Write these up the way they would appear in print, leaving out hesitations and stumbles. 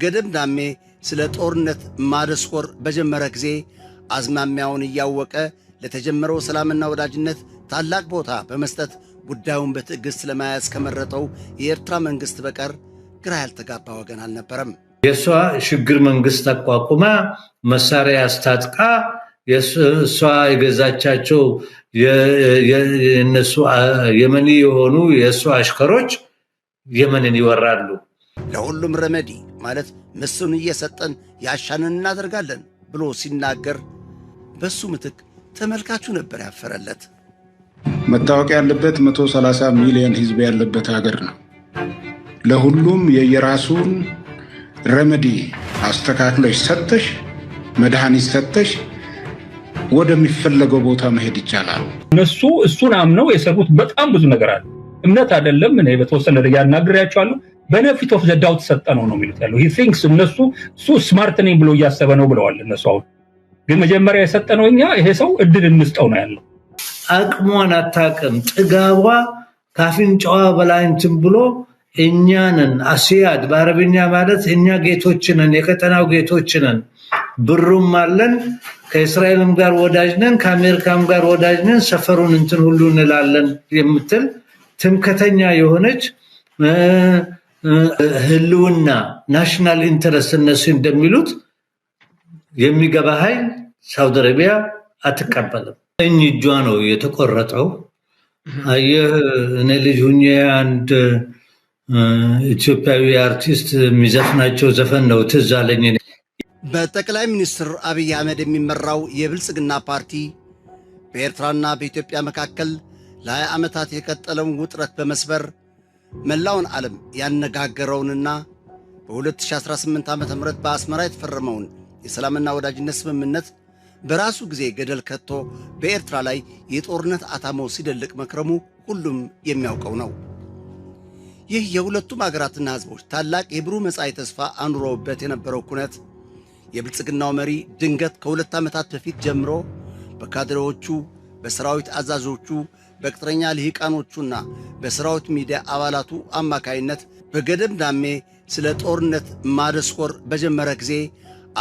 በገደምዳሜ ስለ ጦርነት ማደስኮር በጀመረ ጊዜ አዝማሚያውን እያወቀ ለተጀመረው ሰላምና ወዳጅነት ታላቅ ቦታ በመስጠት ጉዳዩን በትዕግሥት ለመያዝ ከመረጠው የኤርትራ መንግሥት በቀር ግራ ያልተጋባ ወገን አልነበረም። የእሷ ሽግግር መንግስት አቋቁማ፣ መሳሪያ አስታጥቃ፣ እሷ የገዛቻቸው የእነሱ የመኒ የሆኑ የእሷ አሽከሮች የመንን ይወራሉ። ለሁሉም remedy ማለት ምስሉን እየሰጠን ያሻንን እናደርጋለን ብሎ ሲናገር በሱ ምትክ ተመልካቹ ነበር ያፈረለት። መታወቅ ያለበት 130 ሚሊዮን ህዝብ ያለበት ሀገር ነው። ለሁሉም የየራሱን remedy አስተካክለሽ ሰጥተሽ፣ መድኃኒት ሰጥተሽ ወደሚፈለገው ቦታ መሄድ ይቻላል። እነሱ እሱን አምነው የሰሩት በጣም ብዙ ነገር አለ። እምነት አይደለም። እኔ በተወሰነ ደረጃ አናግሬያቸዋለሁ። Benefit of the doubt ሰጠ ነው ነው የሚሉት ያለው። He thinks እነሱ እሱ smart ነኝ ብሎ እያሰበ ነው ብለዋል እነሱ። አሁን ግን መጀመሪያ የሰጠነው እኛ ይሄ ሰው እድል እንስጠው ነው ያለው። አቅሟን አታውቅም። ጥጋቧ ካፍንጫዋ በላይ እንትን ብሎ እኛንን أسياد በአረብኛ ማለት እኛ ጌቶች ነን፣ የቀጠናው ጌቶች ነን፣ ብሩም አለን፣ ከእስራኤልም ጋር ወዳጅ ነን፣ ከአሜሪካም ጋር ወዳጅ ነን፣ ሰፈሩን እንትን ሁሉ እንላለን የምትል ትምክህተኛ የሆነች፣ ህልውና national interest እነሱ እንደሚሉት የሚገባ ኃይል ሳውዲ አረቢያ አትቀበልም። ቀኝ እጇ ነው የተቆረጠው። አየህ፣ እኔ ልጅ ሁኜ አንድ ኢትዮጵያዊ አርቲስት የሚዘፍናቸው ዘፈን ነው ትዝ አለኝ። በጠቅላይ ሚኒስትር አብይ አህመድ የሚመራው የብልጽግና ፓርቲ በኤርትራና በኢትዮጵያ መካከል ለ20 ዓመታት የቀጠለውን ውጥረት በመስበር መላውን ዓለም ያነጋገረውንና በ2018 ዓ ም በአስመራ የተፈረመውን የሰላምና ወዳጅነት ስምምነት በራሱ ጊዜ ገደል ከቶ በኤርትራ ላይ የጦርነት አታሞ ሲደልቅ መክረሙ ሁሉም የሚያውቀው ነው። ይህ የሁለቱም አገራትና ሕዝቦች ታላቅ የብሩህ መጻኢ ተስፋ አኑረውበት የነበረው ኩነት የብልጽግናው መሪ ድንገት ከ2 ዓመታት በፊት ጀምሮ በካድሬዎቹ፣ በሰራዊት አዛዦቹ፣ በቅጥረኛ ልሂቃኖቹና በሰራዊት ሚዲያ አባላቱ አማካይነት በገደምዳሜ ስለ ጦርነት ማደስኮር በጀመረ ጊዜ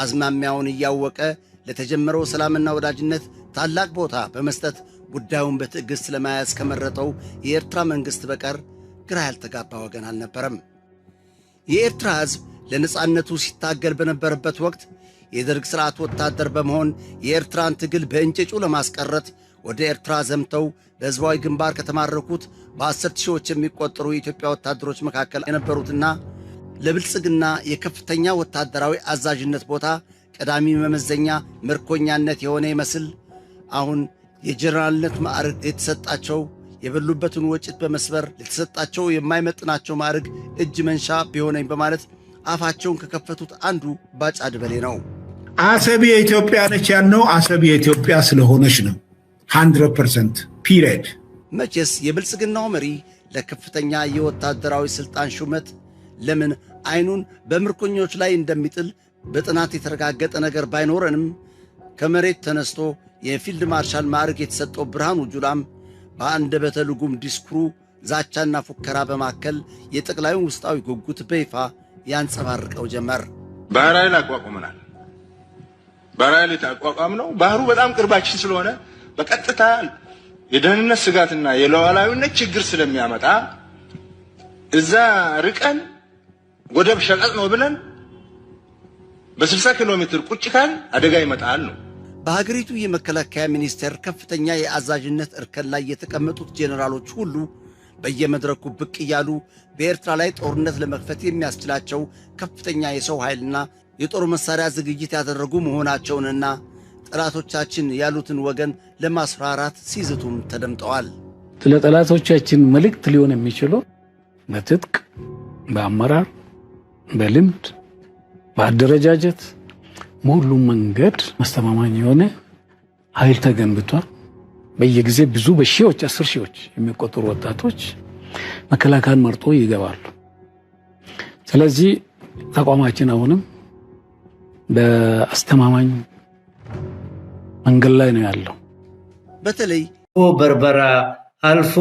አዝማሚያውን እያወቀ ለተጀመረው ሰላምና ወዳጅነት ታላቅ ቦታ በመስጠት ጉዳዩን በትዕግሥት ለመያዝ ከመረጠው የኤርትራ መንግሥት በቀር ግራ ያልተጋባ ወገን አልነበረም። የኤርትራ ሕዝብ ለነጻነቱ ሲታገል በነበረበት ወቅት የደርግ ሥርዓት ወታደር በመሆን የኤርትራን ትግል በእንጭጩ ለማስቀረት ወደ ኤርትራ ዘምተው በሕዝባዊ ግንባር ከተማረኩት በአስርት ሺዎች የሚቆጠሩ የኢትዮጵያ ወታደሮች መካከል የነበሩትና ለብልጽግና የከፍተኛ ወታደራዊ አዛዥነት ቦታ ቀዳሚ መመዘኛ ምርኮኛነት የሆነ ይመስል አሁን የጀነራልነት ማዕረግ የተሰጣቸው፣ የበሉበትን ወጭት በመስበር ለተሰጣቸው የማይመጥናቸው ማዕረግ እጅ መንሻ ቢሆነኝ በማለት አፋቸውን ከከፈቱት አንዱ ባጫ ደበሌ ነው። አሰብ የኢትዮጵያ ነች ያልነው አሰብ የኢትዮጵያ ስለሆነች ነው። 100% period። መቼስ የብልጽግናው መሪ ለከፍተኛ የወታደራዊ ሥልጣን ሹመት ለምን ዐይኑን በምርኮኞች ላይ እንደሚጥል በጥናት የተረጋገጠ ነገር ባይኖረንም ከመሬት ተነስቶ የፊልድ ማርሻል ማዕረግ የተሰጠው ብርሃኑ ጁላም በአንደበተ ልጉም ዲስኩሩ ዛቻና ፉከራ በማከል የጠቅላዩን ውስጣዊ ጉጉት በይፋ ያንጸባርቀው ጀመር። ባህር ኃይል አቋቁመናል። ባህር ኃይል የተቋቋምነው ባህሩ በጣም ቅርባችን ስለሆነ በቀጥታ የደህንነት ስጋትና የሉዓላዊነት ችግር ስለሚያመጣ እዛ ርቀን ወደብ ሸቀጥ ነው ብለን በ60 ኪሎ ሜትር ቁጭ ካልን አደጋ ይመጣል ነው። በሀገሪቱ የመከላከያ ሚኒስቴር ከፍተኛ የአዛዥነት እርከን ላይ የተቀመጡት ጄኔራሎች ሁሉ በየመድረኩ ብቅ እያሉ በኤርትራ ላይ ጦርነት ለመክፈት የሚያስችላቸው ከፍተኛ የሰው ኃይልና የጦር መሳሪያ ዝግጅት ያደረጉ መሆናቸውንና ጠላቶቻችን ያሉትን ወገን ለማስፈራራት ሲዝቱም ተደምጠዋል። ለጠላቶቻችን መልእክት ሊሆን የሚችለው በትጥቅ፣ በአመራር፣ በልምድ፣ በአደረጃጀት፣ በሁሉም መንገድ አስተማማኝ የሆነ ኃይል ተገንብቷል። በየጊዜ ብዙ በሺዎች፣ አስር ሺዎች የሚቆጠሩ ወጣቶች መከላከያን መርጦ ይገባሉ። ስለዚህ ተቋማችን አሁንም በአስተማማኝ መንገድ ላይ ነው ያለው። በተለይ በርበራ አልፎ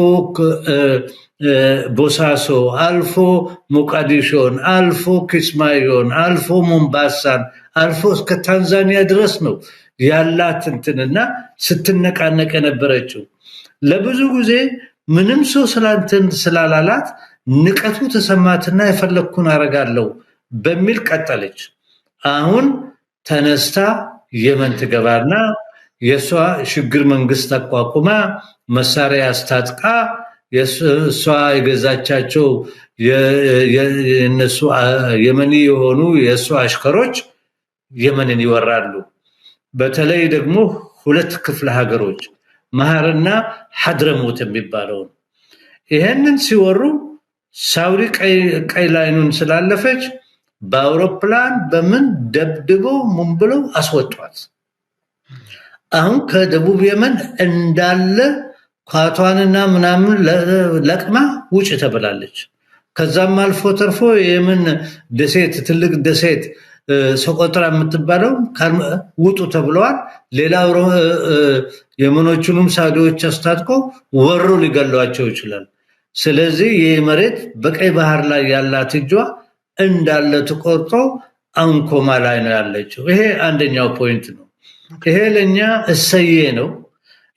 ቦሳሶ፣ አልፎ ሞቃዲሾን፣ አልፎ ኪስማዮን፣ አልፎ ሞምባሳን፣ አልፎ እስከ ታንዛኒያ ድረስ ነው ያላት እንትንና ስትነቃነቅ የነበረችው። ለብዙ ጊዜ ምንም ሰው ስላንትን ስላላላት ንቀቱ ተሰማትና የፈለግኩን አረጋለሁ በሚል ቀጠለች። አሁን ተነስታ የመን ትገባና የእሷ ሽግግር መንግስት አቋቁማ መሳሪያ አስታጥቃ እሷ የገዛቻቸው የነሱ የመኒ የሆኑ የእሷ አሽከሮች የመንን ይወራሉ። በተለይ ደግሞ ሁለት ክፍለ ሀገሮች መሃርና ሐድረሞት የሚባለውን። ይሄንን ሲወሩ ሳውዲ ቀይ line ኑን ስላለፈች በአውሮፕላን በምን ደብድበው ምን ብለው አስወጧት። አሁን ከደቡብ የመን እንዳለ ኳቷንና ምናምን ለቅማ ውጭ ተብላለች። ከዛም አልፎ ተርፎ የመን ደሴት፣ ትልቅ ደሴት ሰቆጥራ የምትባለው ውጡ ተብለዋል። ሌላ የመኖቹንም ሳውዲዎች አስታጥቆ ወሮ ሊገሏቸው ይችላል። ስለዚህ ይህ መሬት በቀይ ባህር ላይ ያላት እጇ እንዳለ ተቆርጦ አንኮማ ላይ ነው ያለችው። ይሄ አንደኛው point ነው። ይሄ ለኛ እሰዬ ነው።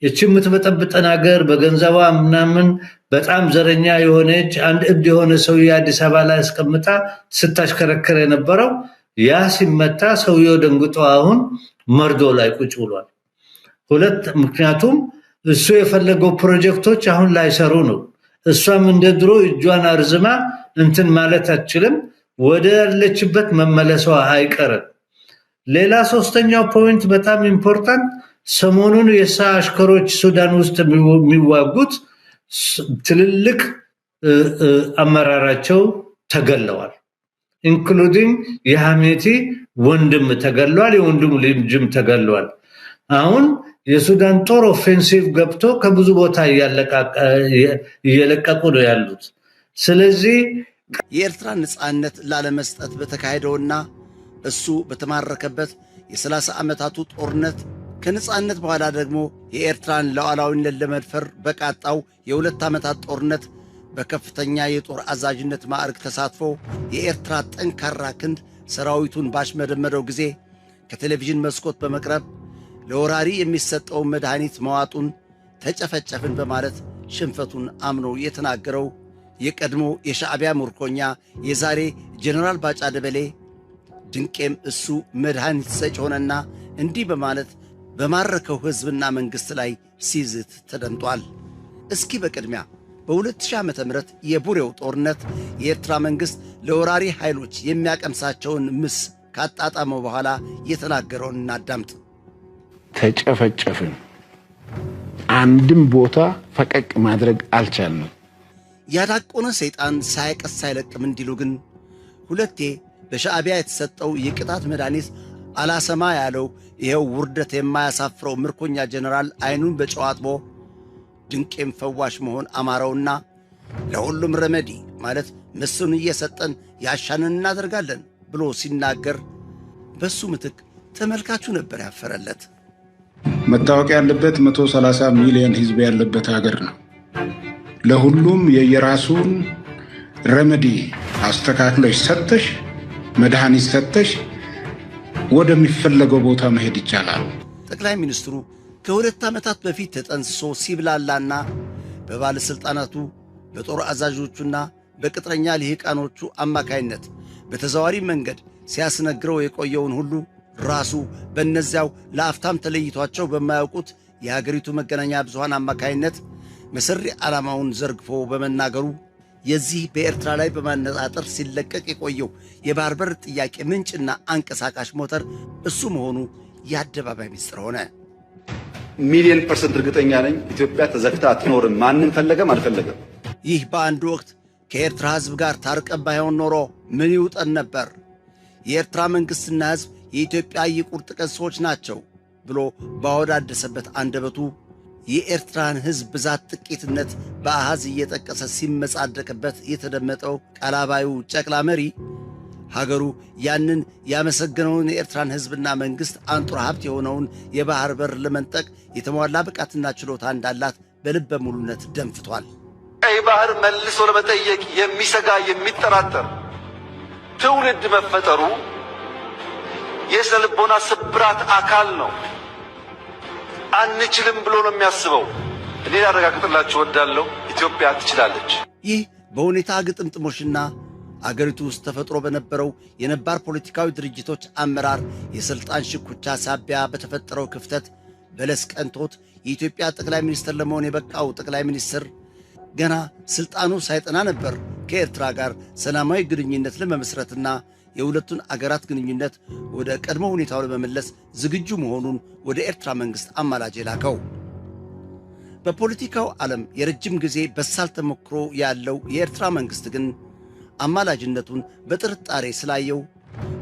ይቺ የምትበጠብጠን ሀገር በገንዘቧ ምናምን በጣም ዘረኛ የሆነች፣ አንድ እብድ የሆነ ሰውዬ አዲስ አበባ ላይ አስቀምጣ ስታሽከረከር የነበረው ያ ሲመታ ሰውየው ደንግጦ አሁን መርዶ ላይ ቁጭ ብሏል። ሁለት፣ ምክንያቱም እሱ የፈለገው ፕሮጀክቶች አሁን ላይሰሩ ነው። እሷም እንደ ድሮ እጇን አርዝማ እንትን ማለት አትችልም። ወደ ያለችበት መመለሷ አይቀርም። ሌላ ሶስተኛው point በጣም important፣ ሰሞኑን የሳ አሽከሮች ሱዳን ውስጥ የሚዋጉት ትልልቅ አመራራቸው ተገለዋል። Including የሐሜቲ ወንድም ተገሏል። የወንድሙ ልጅም ተገሏል። አሁን የሱዳን ጦር offensive ገብቶ ከብዙ ቦታ እየለቀቁ ነው ያሉት። ስለዚህ የኤርትራ ነጻነት ላለመስጠት በተካሄደውና እሱ በተማረከበት የ30 ዓመታቱ ጦርነት፣ ከነጻነት በኋላ ደግሞ የኤርትራን ሉዓላዊነት ለመድፈር በቃጣው የ2 ዓመታት ጦርነት በከፍተኛ የጦር አዛዥነት ማዕረግ ተሳትፎ የኤርትራ ጠንካራ ክንድ ሰራዊቱን ባሽመደመደው ጊዜ ከቴሌቪዥን መስኮት በመቅረብ ለወራሪ የሚሰጠውን መድኃኒት መዋጡን ተጨፈጨፍን በማለት ሽንፈቱን አምኖ የተናገረው የቀድሞ የሻዕቢያ ምርኮኛ የዛሬ ጀነራል ባጫ ደበሌ ድንቄም እሱ መድኃኒት ሰጭ ሆነና እንዲህ በማለት በማረከው ሕዝብና መንግሥት ላይ ሲዝት ተደምጧል። እስኪ በቅድሚያ በ2000 ዓ.ም የቡሬው ጦርነት የኤርትራ መንግሥት ለወራሪ ኃይሎች የሚያቀምሳቸውን ምስ ካጣጣመው በኋላ የተናገረውን እናዳምጥ። ተጨፈጨፍን። አንድም ቦታ ፈቀቅ ማድረግ አልቻልንም። ያዳቆነ ሰይጣን ሳይቀስ ሳይለቅም እንዲሉ ግን ሁለቴ በሻዕቢያ የተሰጠው የቅጣት መድኃኒት አላሰማ ያለው ይኸው ውርደት የማያሳፍረው ምርኮኛ ጀነራል አይኑን በጨው አጥቦ ድንቄም ፈዋሽ መሆን አማረውና ለሁሉም remedy ማለት ምስሉን እየሰጠን ያሻንን እናደርጋለን ብሎ ሲናገር በሱ ምትክ ተመልካቹ ነበር ያፈረለት። መታወቅ ያለበት 130 ሚሊዮን ህዝብ ያለበት ሀገር ነው። ለሁሉም የየራሱን remedy አስተካክለሽ ሰጥተሽ፣ መድኃኒት ሰጥተሽ ወደሚፈለገው ቦታ መሄድ ይቻላል። ጠቅላይ ሚኒስትሩ ከ2 ዓመታት በፊት ተጠንስሶ ሲብላላና በባለሥልጣናቱ፣ በጦር አዛዦቹና በቅጥረኛ ልሂቃኖቹ አማካይነት በተዘዋዋሪ መንገድ ሲያስነግረው የቆየውን ሁሉ ራሱ በእነዚያው ለአፍታም ተለይቷቸው በማያውቁት የሀገሪቱ መገናኛ ብዙሃን አማካይነት መሰሪ ዓላማውን ዘርግፎ በመናገሩ የዚህ በኤርትራ ላይ በማነጣጠር ሲለቀቅ የቆየው የባህር በር ጥያቄ ምንጭና አንቀሳቃሽ ሞተር እሱ መሆኑ የአደባባይ ምስጢር ሆነ። ሚሊዮን percent እርግጠኛ ነኝ ኢትዮጵያ ተዘግታ አትኖርም፣ ማንም ፈለገም አልፈለገም። ይህ በአንድ ወቅት ከኤርትራ ሕዝብ ጋር ታርቀን ባይሆን ኖሮ ምን ይውጠን ነበር? የኤርትራ መንግሥትና ሕዝብ የኢትዮጵያ የቁርጥ ቀን ሰዎች ናቸው ብሎ ባወዳደሰበት አንደበቱ የኤርትራን ሕዝብ ብዛት ጥቂትነት በአሃዝ እየጠቀሰ ሲመጻደቅበት የተደመጠው ቃላባዩ ጨቅላ መሪ ሀገሩ ያንን ያመሰገነውን የኤርትራን ሕዝብና መንግሥት አንጡራ ሀብት የሆነውን የባህር በር ለመንጠቅ የተሟላ ብቃትና ችሎታ እንዳላት በልበ ሙሉነት ደንፍቷል። ቀይ ባህር መልሶ ለመጠየቅ የሚሰጋ፣ የሚጠራጠር ትውልድ መፈጠሩ የስነ ልቦና ስብራት አካል ነው። አንችልም ብሎ ነው የሚያስበው። እኔ ላረጋግጥላችሁ እወዳለሁ፣ ኢትዮጵያ ትችላለች። ይህ በሁኔታ ግጥምጥሞሽና አገሪቱ ውስጥ ተፈጥሮ በነበረው የነባር ፖለቲካዊ ድርጅቶች አመራር የሥልጣን ሽኩቻ ሳቢያ በተፈጠረው ክፍተት በለስ ቀንቶት የኢትዮጵያ ጠቅላይ ሚኒስትር ለመሆን የበቃው ጠቅላይ ሚኒስትር ገና ሥልጣኑ ሳይጠና ነበር ከኤርትራ ጋር ሰላማዊ ግንኙነት ለመመስረትና የሁለቱን አገራት ግንኙነት ወደ ቀድሞ ሁኔታው ለመመለስ ዝግጁ መሆኑን ወደ ኤርትራ መንግሥት አማላጅ የላከው። በፖለቲካው ዓለም የረጅም ጊዜ በሳል ተሞክሮ ያለው የኤርትራ መንግሥት ግን አማላጅነቱን በጥርጣሬ ስላየው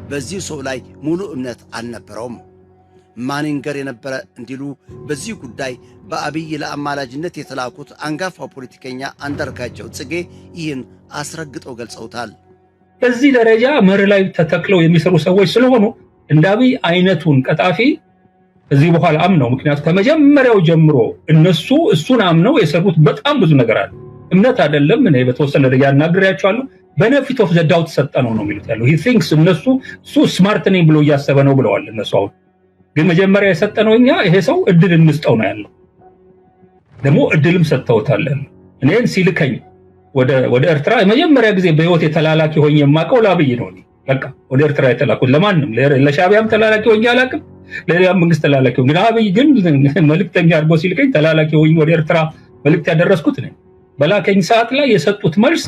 በዚሁ ሰው ላይ ሙሉ እምነት አልነበረውም። ማን ይንገር የነበረ እንዲሉ በዚህ ጉዳይ በአብይ ለአማላጅነት የተላኩት አንጋፋው ፖለቲከኛ አንዳርጋቸው ጽጌ ይህን አስረግጠው ገልጸውታል። በዚህ ደረጃ መርህ ላይ ተተክለው የሚሰሩ ሰዎች ስለሆኑ እንደ አብይ አይነቱን ቀጣፊ እዚህ በኋላ አምነው፣ ምክንያቱ ከመጀመሪያው ጀምሮ እነሱ እሱን አምነው የሰሩት በጣም ብዙ ነገር አለ። እምነት አይደለም፣ እኔ በተወሰነ ደረጃ አናግሬያቸዋለሁ። Benefit of the doubt ሰጠነው ነው የሚሉት ያለው። He thinks እነሱ እሱ smart ነኝ ብሎ እያሰበ ነው ብለዋል እነሱ። አሁን ግን መጀመሪያ የሰጠነው እኛ ይሄ ሰው እድል እንስጠው ነው ያለው። ደግሞ እድልም ሰጥተውታል። እኔን ሲልከኝ ወደ ኤርትራ የመጀመሪያ ጊዜ በህይወት የተላላኪ ሆኜ የማውቀው ለአብይ ነው። በቃ ወደ ኤርትራ የተላኩት ለማንም፣ ለሻቢያም ተላላኪ ሆኜ አላውቅም፣ ለሌላም መንግስት ተላላኪ ሆኜ፣ ግን አብይ ግን መልእክተኛ አድርጎ ሲልከኝ ተላላኪ ሆኜ ወደ ኤርትራ መልእክት ያደረስኩት ነኝ። በላከኝ ሰዓት ላይ የሰጡት መልስ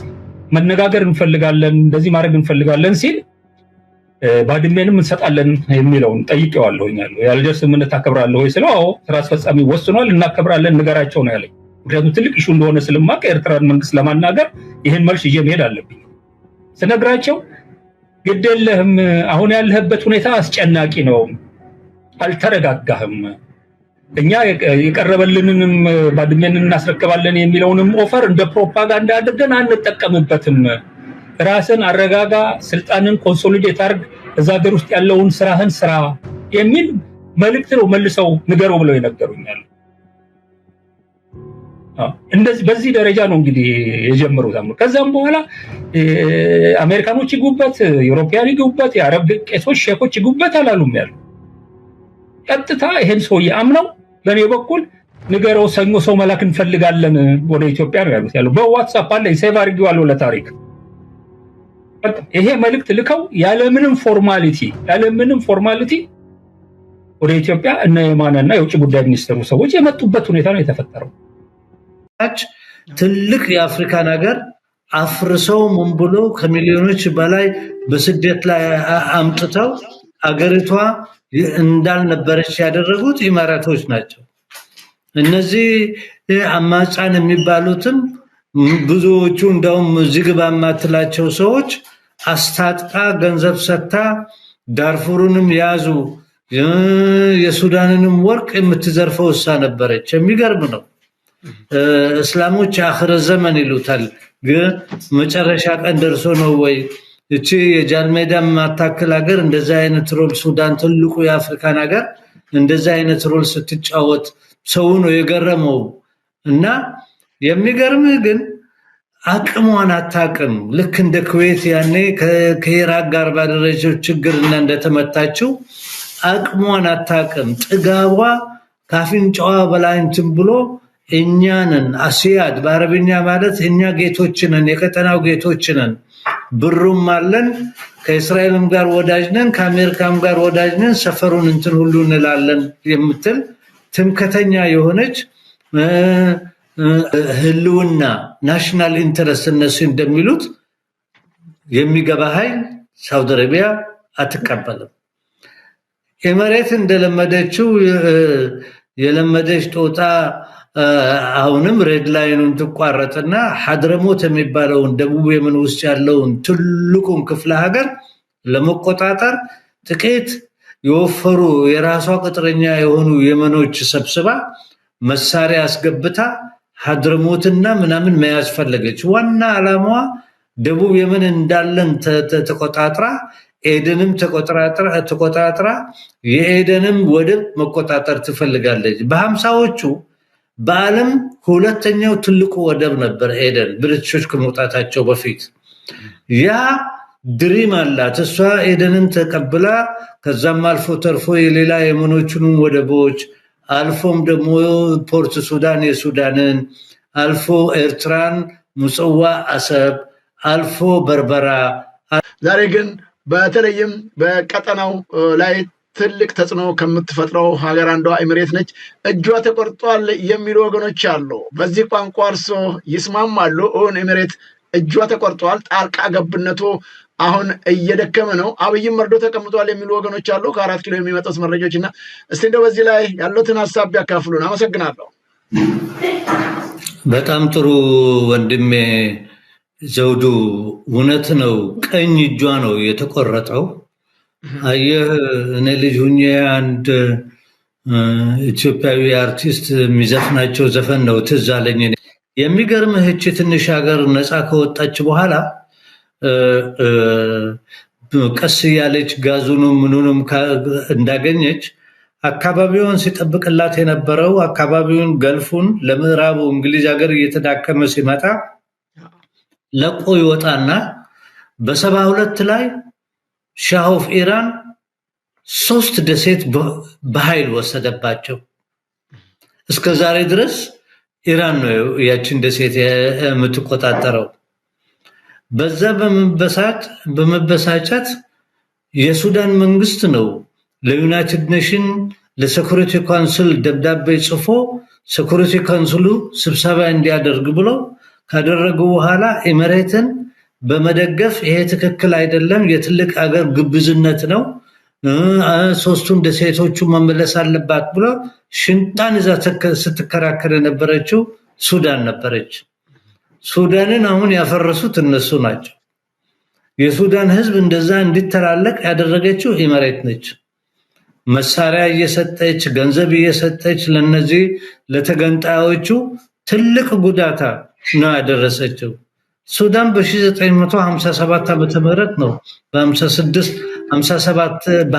መነጋገር እንፈልጋለን፣ እንደዚህ ማድረግ እንፈልጋለን ሲል ባድሜንም እንሰጣለን የሚለውን ጠይቄዋለሁኝ። ያለው የአልጀርስ ስምምነት ታከብራለህ ወይ ስለው፣ አዎ ስራ አስፈጻሚ ወስኗል፣ እናከብራለን፣ ንገራቸው ነው ያለኝ። ምክንያቱም ትልቅ issue እንደሆነ ስለማቅ የኤርትራን መንግስት ለማናገር ይህን መልስ ይዤ መሄድ አለብኝ። ስነግራቸው ግድ የለህም፣ አሁን ያለህበት ሁኔታ አስጨናቂ ነው፣ አልተረጋጋህም። እኛ የቀረበልንንም ባድሜን እናስረክባለን የሚለውንም offer እንደ ፕሮፓጋንዳ አድርገን አንጠቀምበትም። ራስን አረጋጋ፣ ስልጣንን consolidate አድርግ፣ እዛ ሀገር ውስጥ ያለውን ስራህን ስራ የሚል መልእክት ነው መልሰው ንገረው ብለው የነገሩኛል። እንደዚህ በዚህ ደረጃ ነው እንግዲህ የጀመሩት። ከዛም በኋላ አሜሪካኖች ይግቡበት፣ European ይግቡበት፣ የአረብ ቄሶች ሼኮች ይግቡበት አላሉም ያሉ። ቀጥታ ይሄን ሰውዬ አምነው በእኔ በኩል ንገረው፣ ሰኞ ሰው መላክ እንፈልጋለን ወደ ኢትዮጵያ ነው ያሉት ያለው። በ WhatsApp አለ፣ save አድርጌዋለሁ ለታሪክ። ይሄ መልእክት ልከው ያለምንም formality ወደ ኢትዮጵያ እነ የማነና የውጭ ጉዳይ ሚኒስትሩ ሰዎች የመጡበት ሁኔታ ነው የተፈጠረው። ትልቅ የአፍሪካን ሀገር አፍርሰው ምን ብሎ ከሚሊዮኖች በላይ በስደት ላይ አምጥተው አገሪቷ እንዳልነበረች ያደረጉት ኢማራቶች ናቸው። እነዚህ አማጽያን የሚባሉትም ብዙዎቹ እንደውም ዝግባ የማትላቸው ሰዎች አስታጥቃ ገንዘብ ሰጥታ ዳርፉሩንም ያዙ፣ የሱዳንንም ወርቅ የምትዘርፈው እሷ ነበረች። የሚገርም ነው። እስላሞች አኽረ ዘመን ይሉታል። ግን መጨረሻ ቀን ደርሶ ነው ወይ እቺ የጃንሜዳ የማታክል ሀገር እንደዚህ አይነት role፣ ሱዳን ትልቁ የአፍሪካን ሀገር እንደዚህ አይነት role ስትጫወት ሰው ነው የገረመው። እና የሚገርም ግን አቅሟን አታቅም። ልክ እንደ ኩዌት ያኔ ከኢራቅ ጋር ባደረገችው ችግርና እንደተመታችው አቅሟን አታቅም። ጥጋቧ ካፍንጫዋ በላይ እንትን ብሎ እኛንን أسياد በአረብኛ ማለት እኛ ጌቶች ነን፣ የቀጠናው ጌቶች ነን፣ ብሩም አለን፣ ከእስራኤልም ጋር ወዳጅ ነን፣ ከአሜሪካም ጋር ወዳጅ ነን፣ ሰፈሩን እንትን ሁሉ እንላለን የምትል ትምክህተኛ የሆነች ህልውና national interest እነሱ እንደሚሉት የሚገባ ኃይል ሳውዲ አረቢያ አትቀበልም። ኤመሬት እንደለመደችው የለመደች ጦጣ አሁንም red line ኑን ትቋረጥና ሐድረሞት የሚባለውን ደቡብ የመን ውስጥ ያለውን ትልቁን ክፍለ ሀገር ለመቆጣጠር ጥቂት የወፈሩ የራሷ ቅጥረኛ የሆኑ የመኖች ሰብስባ መሳሪያ አስገብታ ሐድረሞትና ምናምን መያዝ ፈለገች። ዋና ዓላማዋ ደቡብ የመን እንዳለን ተቆጣጥራ ኤደንም ተቆጣጥራ የኤደንም ወደብ መቆጣጠር ትፈልጋለች። በ50ዎቹ በዓለም ሁለተኛው ትልቁ ወደብ ነበር ኤደን፣ ብሪቲሾች ከመውጣታቸው በፊት። ያ dream አላት እሷ። ኤደንን ተቀብላ ከዛም አልፎ ተርፎ የሌላ የመኖቹንም ወደቦች፣ አልፎም ደግሞ ፖርት ሱዳን የሱዳንን፣ አልፎ ኤርትራን፣ ምጽዋ፣ አሰብ፣ አልፎ በርበራ። ዛሬ ግን በተለይም በቀጠናው ላይ ትልቅ ተጽዕኖ ከምትፈጥረው ሀገር አንዷ ኤሚሬት ነች። እጇ ተቆርጧል የሚሉ ወገኖች አሉ። በዚህ ቋንቋ እርሶ ይስማማሉ? እውን ኤሚሬት እጇ ተቆርጧል፣ ጣልቃ ገብነቱ አሁን እየደከመ ነው፣ አብይም መርዶ ተቀምጧል የሚሉ ወገኖች አሉ። ከ4 ኪሎ የሚመጡት መረጃዎች እና እስቲ እንደው በዚህ ላይ ያሉትን ሀሳብ ቢያካፍሉን። አመሰግናለሁ። በጣም ጥሩ ወንድሜ ዘውዱ፣ እውነት ነው። ቀኝ እጇ ነው የተቆረጠው። አየህ፣ እኔ ልጅ ሁኜ አንድ ኢትዮጵያዊ አርቲስት የሚዘፍናቸው ዘፈን ነው ትዝ አለኝ። የሚገርምህ እቺ ትንሽ ሀገር ነፃ ከወጣች በኋላ ቀስ እያለች ጋዙንም ምኑንም እንዳገኘች አካባቢውን ሲጠብቅላት የነበረው አካባቢውን ገልፉን ለምዕራቡ እንግሊዝ ሀገር እየተዳከመ ሲመጣ ለቆ ይወጣና በ72 ላይ Shah of Iran ሶስት ደሴት በኃይል ወሰደባቸው። እስከ ዛሬ ድረስ ኢራን ነው ያችን ደሴት የምትቆጣጠረው። በዛ በመበሳጨት የሱዳን መንግስት ነው ለ United Nation ለ Security Council ደብዳቤ ጽፎ Security Council ኡ ስብሰባ እንዲያደርግ ብሎ ካደረጉ በኋላ ኤሚሬትን በመደገፍ ይሄ ትክክል አይደለም፣ የትልቅ አገር ግብዝነት ነው፣ ሶስቱን ደሴቶቹ መመለስ አለባት ብሎ ሽንጣን ይዛ ስትከራከር የነበረችው ሱዳን ነበረች። ሱዳንን አሁን ያፈረሱት እነሱ ናቸው። የሱዳን ህዝብ እንደዛ እንዲተላለቅ ያደረገችው ኢማሬት ነች። መሳሪያ እየሰጠች፣ ገንዘብ እየሰጠች ለነዚህ ለተገንጣዮቹ ትልቅ ጉዳታ ነው ያደረሰችው። ሱዳን በ1957 ዓመተ ምህረት ነው በ56 57 በ